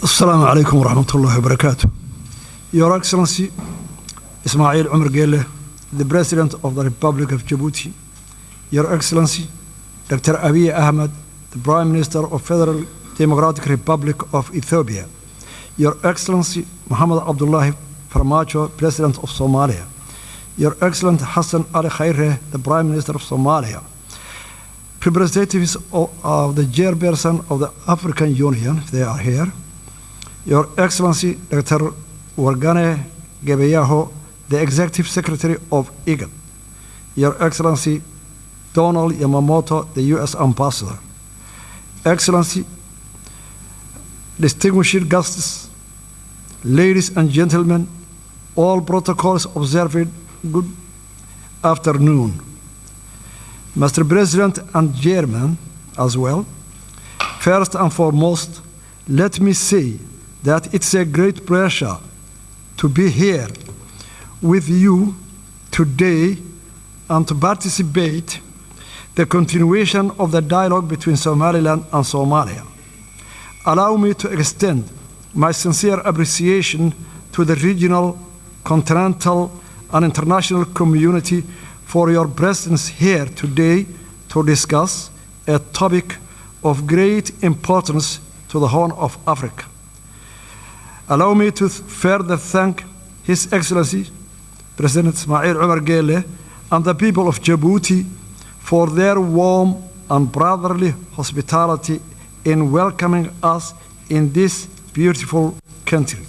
Assalamu alaikum wa rahmatullahi wa barakatuh. Your Excellency Ismail Omar Guelleh, the President of the Republic of Djibouti, Your Excellency Dr. Abiy Ahmed, the Prime Minister of Federal Democratic Republic of Ethiopia, Your Excellency Mohamed Abdullahi Farmajo, President of Somalia, Your Excellency Hassan Ali Khaire, the Prime Minister of Somalia, representatives of the chairperson of the African Union, if they are here, Your Excellency Dr. Workneh Gebeyehu, the Executive Secretary of IGAD, Your Excellency Donald Yamamoto, the U.S. Ambassador, Excellency, distinguished guests, ladies and gentlemen, all protocols observed, good afternoon. Mr. President and Chairman as well, first and foremost, let me say that it's a great pleasure to be here with you today and to participate the continuation of the dialogue between Somaliland and Somalia. Allow me to extend my sincere appreciation to the regional, continental, and international community for your presence here today to discuss a topic of great importance to the Horn of Africa. Allow me to further thank His Excellency President Ismail Omar Guelleh and the people of Djibouti for their warm and brotherly hospitality in welcoming us in this beautiful country.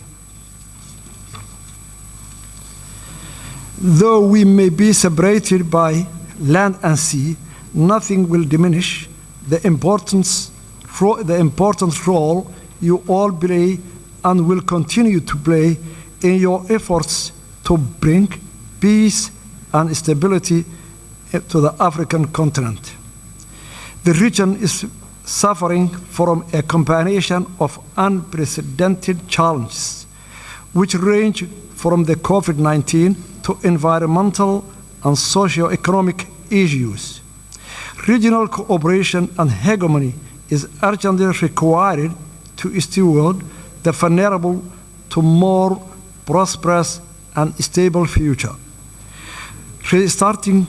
Though we may be separated by land and sea, nothing will diminish the importance, the important role you all play and will continue to play in your efforts to bring peace and stability to the African continent. The region is suffering from a combination of unprecedented challenges, which range from the COVID-19 to environmental and socio-economic issues. Regional cooperation and hegemony is urgently required to steward the vulnerable to more prosperous and stable future. Restarting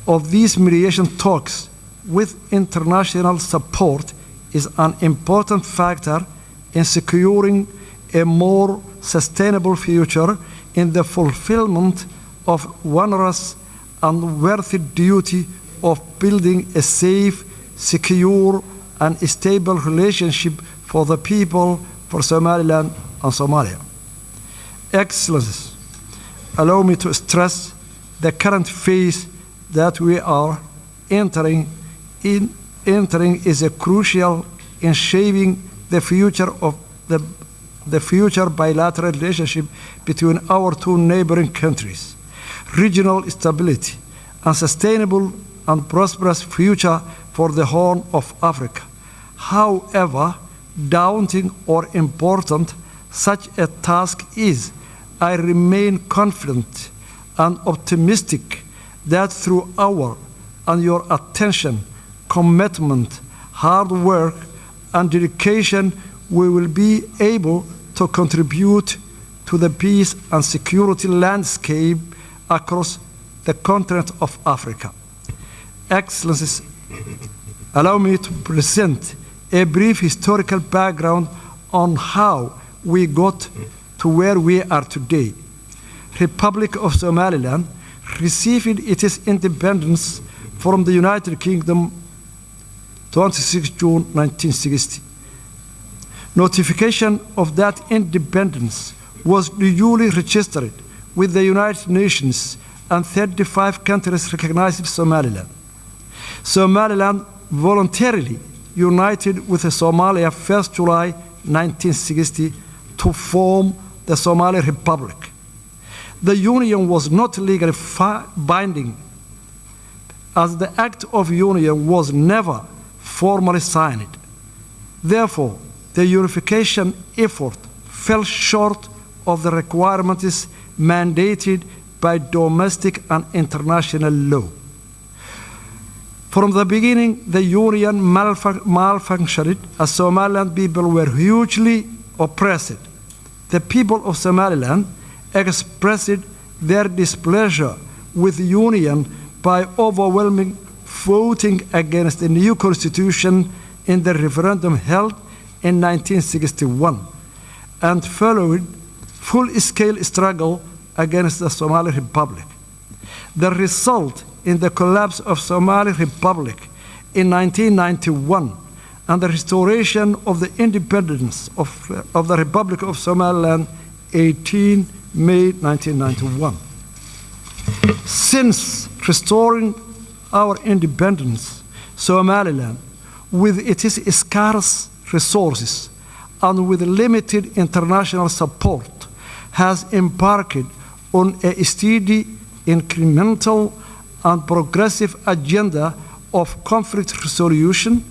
of these mediation talks with international support is an important factor in securing a more sustainable future in the fulfillment of onerous and worthy duty of building a safe, secure, and stable relationship for the people, for Somaliland and Somalia. Excellencies, allow me to stress the current phase that we are entering in. Entering is a crucial in shaping the future of the future bilateral relationship between our two neighboring countries, regional stability, and sustainable and prosperous future for the Horn of Africa. However daunting or important such a task is, I remain confident and optimistic that through our and your attention, commitment, hard work, and dedication, we will be able to contribute to the peace and security landscape across the continent of Africa. Excellencies, allow me to present a brief historical background on how we got to where we are today. Republic of Somaliland received its independence from the United Kingdom 26 June 1960. Notification of that independence was duly registered with the United Nations and 35 countries recognized Somaliland. Somaliland voluntarily united with Somalia 1st July 1960 to form the Somali Republic. The union was not legally binding, as the Act of Union was never formally signed. Therefore, the unification effort fell short of the requirements mandated by domestic and international law. From the beginning, the union malfunctioned as Somaliland people were hugely oppressed. The people of Somaliland expressed their displeasure with the union by overwhelming voting against the new constitution in the referendum held in 1961 and followed full-scale struggle against the Somali Republic. The result in the collapse of Somali Republic in 1991 and the restoration of the independence of the Republic of Somaliland 18 May 1991. Since restoring our independence, Somaliland, with its scarce resources and with limited international support, has embarked on a steady, incremental, and progressive agenda of conflict resolution,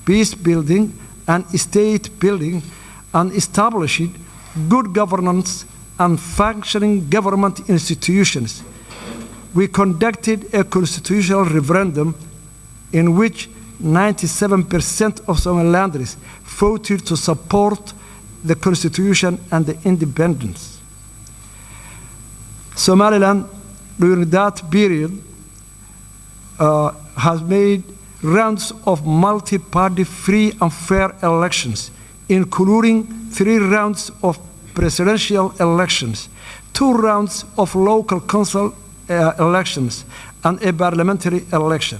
peace building, and state building, and established good governance and functioning government institutions. We conducted a constitutional referendum in which 97% of Somalilanders voted to support the constitution and the independence. Somaliland, during that period, has made rounds of multi-party free and fair elections, including 3 rounds of presidential elections, 2 rounds of local council elections, and a parliamentary election.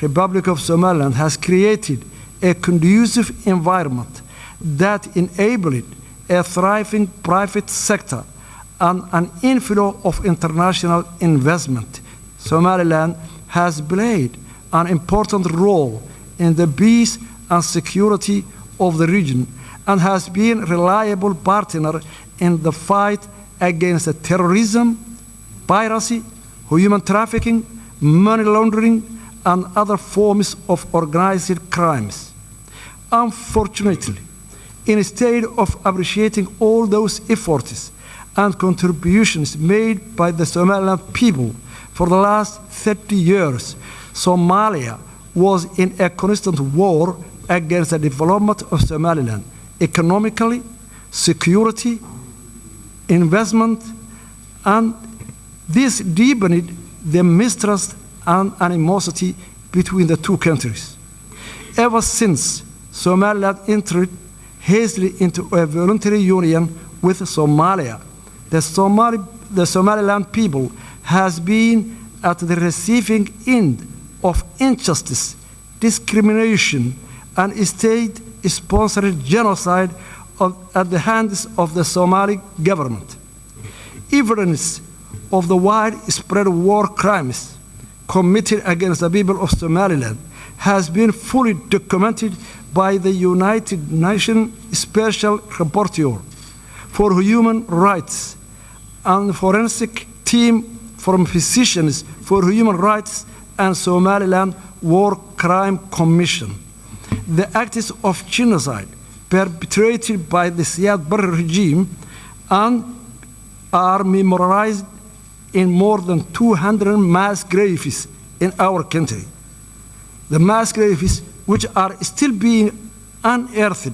Republic of Somaliland has created a conducive environment that enabled a thriving private sector and an inflow of international investment. Somaliland has played an important role in the peace and security of the region and has been a reliable partner in the fight against terrorism, piracy, human trafficking, money laundering, and other forms of organized crimes. Unfortunately, instead of appreciating all those efforts and contributions made by the Somaliland people for the last 30 years, Somalia was in a constant war against the development of Somaliland, economically, security, investment, and this deepened the mistrust and animosity between the two countries. Ever since Somaliland entered hastily into a voluntary union with Somalia, the Somaliland people has been at the receiving end of injustice, discrimination, and state-sponsored genocide at the hands of the Somali government. Evidence of the widespread war crimes committed against the people of Somaliland has been fully documented by the United Nations Special Rapporteur for Human Rights and forensic team from Physicians for Human Rights and Somaliland War Crime Commission. The acts of genocide perpetrated by the Siad Barre regime and are memorialized in more than 200 mass graves in our country. The mass graves, which are still being unearthed,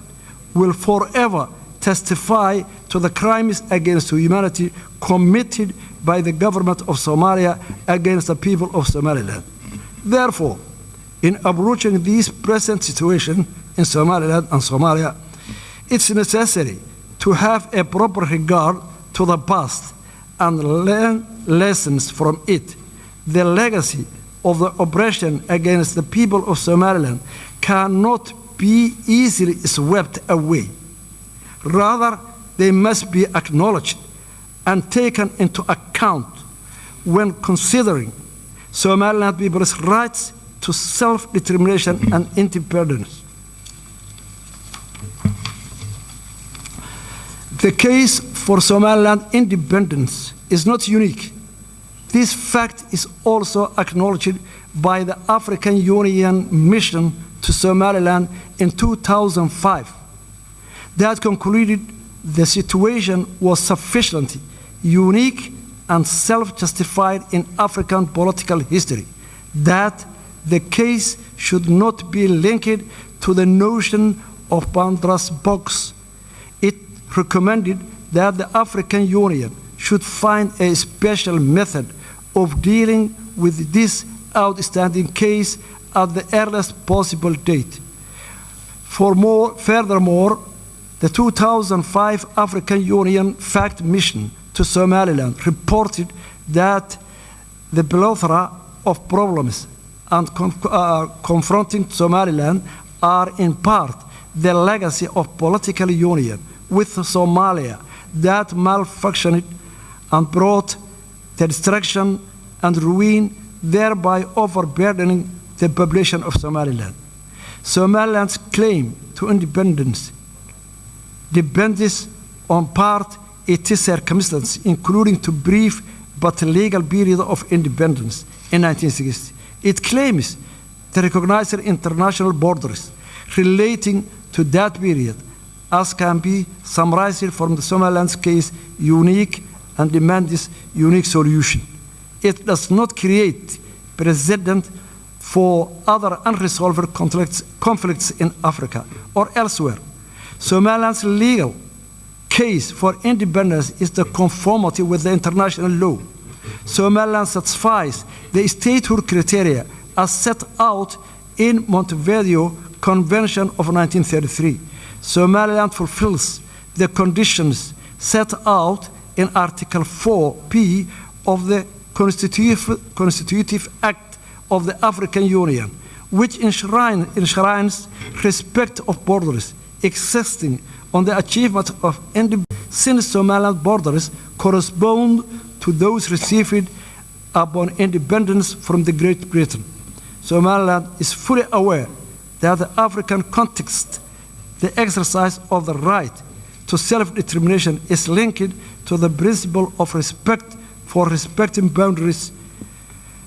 will forever testify to the crimes against humanity committed by the government of Somalia against the people of Somaliland. Therefore, in approaching this present situation in Somaliland and Somalia, it's necessary to have a proper regard to the past and learn lessons from it. The legacy of the oppression against the people of Somaliland cannot be easily swept away. Rather, they must be acknowledged and taken into account when considering Somaliland people's rights to self-determination and independence. The case for Somaliland independence is not unique. This fact is also acknowledged by the African Union mission to Somaliland in 2005 that concluded the situation was sufficiently unique and self-justified in African political history, that the case should not be linked to the notion of Pandora's box. It recommended that the African Union should find a special method of dealing with this outstanding case at the earliest possible date. Furthermore, the 2005 African Union Fact Mission to Somaliland reported that the plethora of problems and confronting Somaliland are in part the legacy of political union with Somalia that malfunctioned and brought the destruction and ruin, thereby overburdening the population of Somaliland. Somaliland's claim to independence depends on part its circumstances, including to brief but legal period of independence in 1960. It claims to recognize international borders relating to that period, as can be summarized from the Somaliland's case, unique and demands unique solution. It does not create precedent for other unresolved conflicts in Africa or elsewhere. Somaliland's legal case for independence is the conformity with the international law. Somaliland satisfies the statehood criteria as set out in Montevideo Convention of 1933. Somaliland fulfills the conditions set out in Article 4P of the Constitutive Act of the African Union, which enshrines respect of borders existing on the achievement of independence, since Somaliland borders correspond to those received upon independence from the Great Britain. Somaliland is fully aware that the African context, the exercise of the right to self-determination is linked to the principle of respect for respecting boundaries.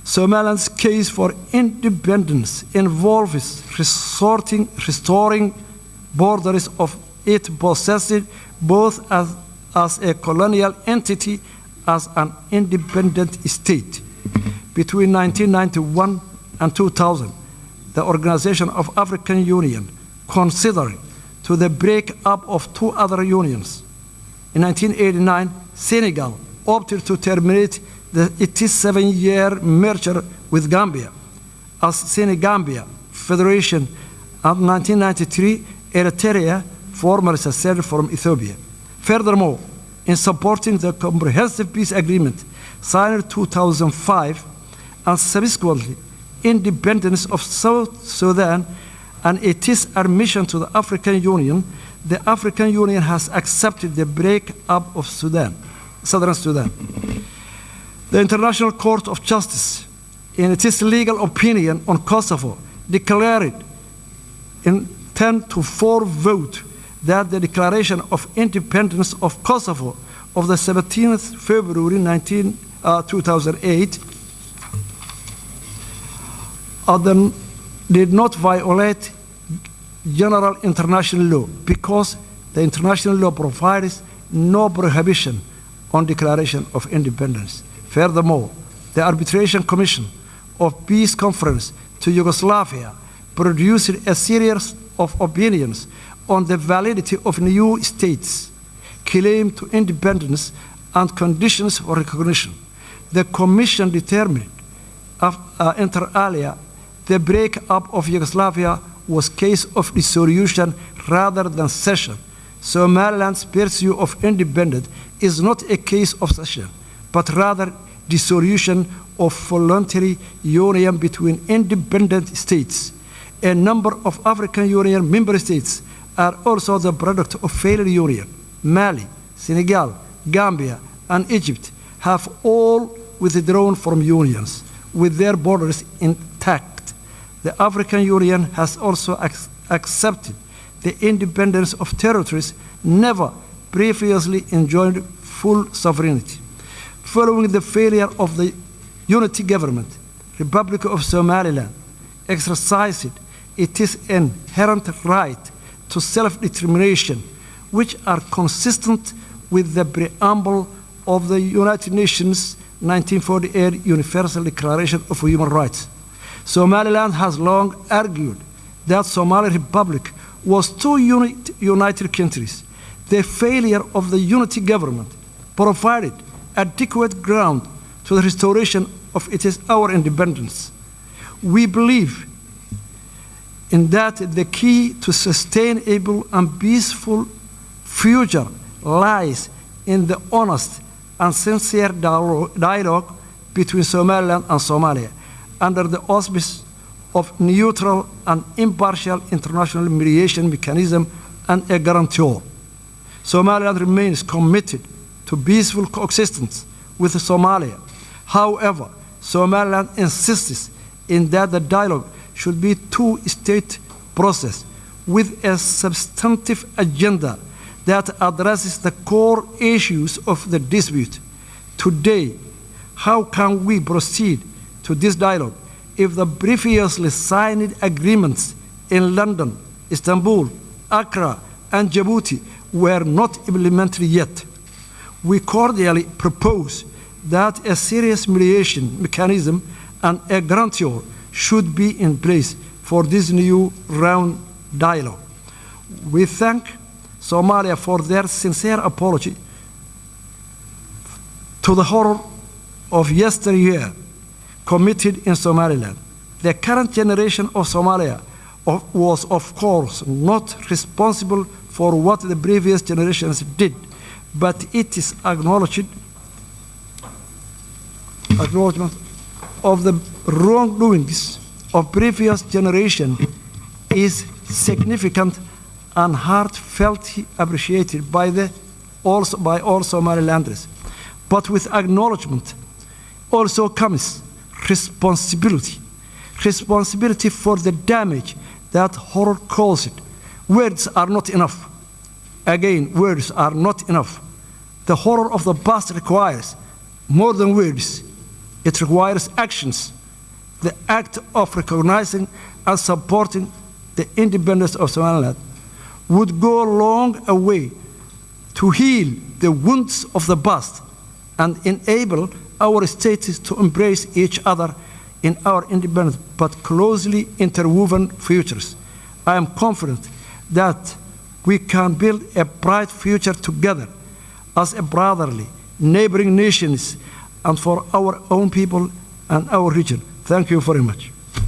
Somaliland's case for independence involves restoring borders of it possessed both as a colonial entity as an independent state. Between 1991 and 2000, the Organization of African Union considered to the break-up of two other unions. In 1989, Senegal opted to terminate the 87-year merger with Gambia as Senegambia Federation, and 1993, Eritrea formally seceded from Ethiopia. Furthermore, in supporting the Comprehensive Peace Agreement signed in 2005 and subsequently independence of South Sudan and its admission to the African Union, the African Union has accepted the break-up of Sudan, Southern Sudan. The International Court of Justice, in its legal opinion on Kosovo, declared in 10-4 vote that the declaration of independence of Kosovo of the 17th February 2008 did not violate general international law because the international law provides no prohibition on declaration of independence. Furthermore, the Arbitration Commission of Peace Conference to Yugoslavia produced a series of opinions on the validity of new states' claim to independence and conditions for recognition. The Commission determined, inter alia, the breakup of Yugoslavia was case of dissolution rather than cession. Somaliland's pursuit of independence is not a case of cession, but rather dissolution of voluntary union between independent states. A number of African Union member states are also the product of failed union. Mali, Senegal, Gambia, and Egypt have all withdrawn from unions with their borders intact. The African Union has also accepted the independence of territories never previously enjoyed full sovereignty. Following the failure of the unity government, Republic of Somaliland exercised its inherent right to self-determination, which are consistent with the preamble of the United Nations 1948 Universal Declaration of Human Rights. Somaliland has long argued that Somali Republic was two united countries. The failure of the unity government provided adequate ground to the restoration of our independence. We believe in that the key to sustainable and peaceful future lies in the honest and sincere dialogue between Somaliland and Somalia under the auspices of neutral and impartial international mediation mechanism and a guarantor. Somaliland remains committed to peaceful coexistence with Somalia. However, Somaliland insists in that the dialogue should be two-state process with a substantive agenda that addresses the core issues of the dispute. Today, how can we proceed to this dialogue if the previously signed agreements in London, Istanbul, Accra, and Djibouti were not implemented yet? We cordially propose that a serious mediation mechanism and a guarantor should be in place for this new round dialogue. We thank Somalia for their sincere apology to the horror of yesteryear committed in Somaliland. The current generation of Somalia was, of course, not responsible for what the previous generations did, but it is acknowledgement of the wrongdoings of previous generation is significant and heartfelt appreciated by all Somalilanders. But with acknowledgement also comes responsibility. Responsibility for the damage that horror caused. Words are not enough. Again, words are not enough. The horror of the past requires more than words. It requires actions. The act of recognizing and supporting the independence of Somaliland would go a long way to heal the wounds of the past and enable our states to embrace each other in our independent but closely interwoven futures. I am confident that we can build a bright future together as a brotherly, neighboring nations and for our own people and our region. Thank you very much.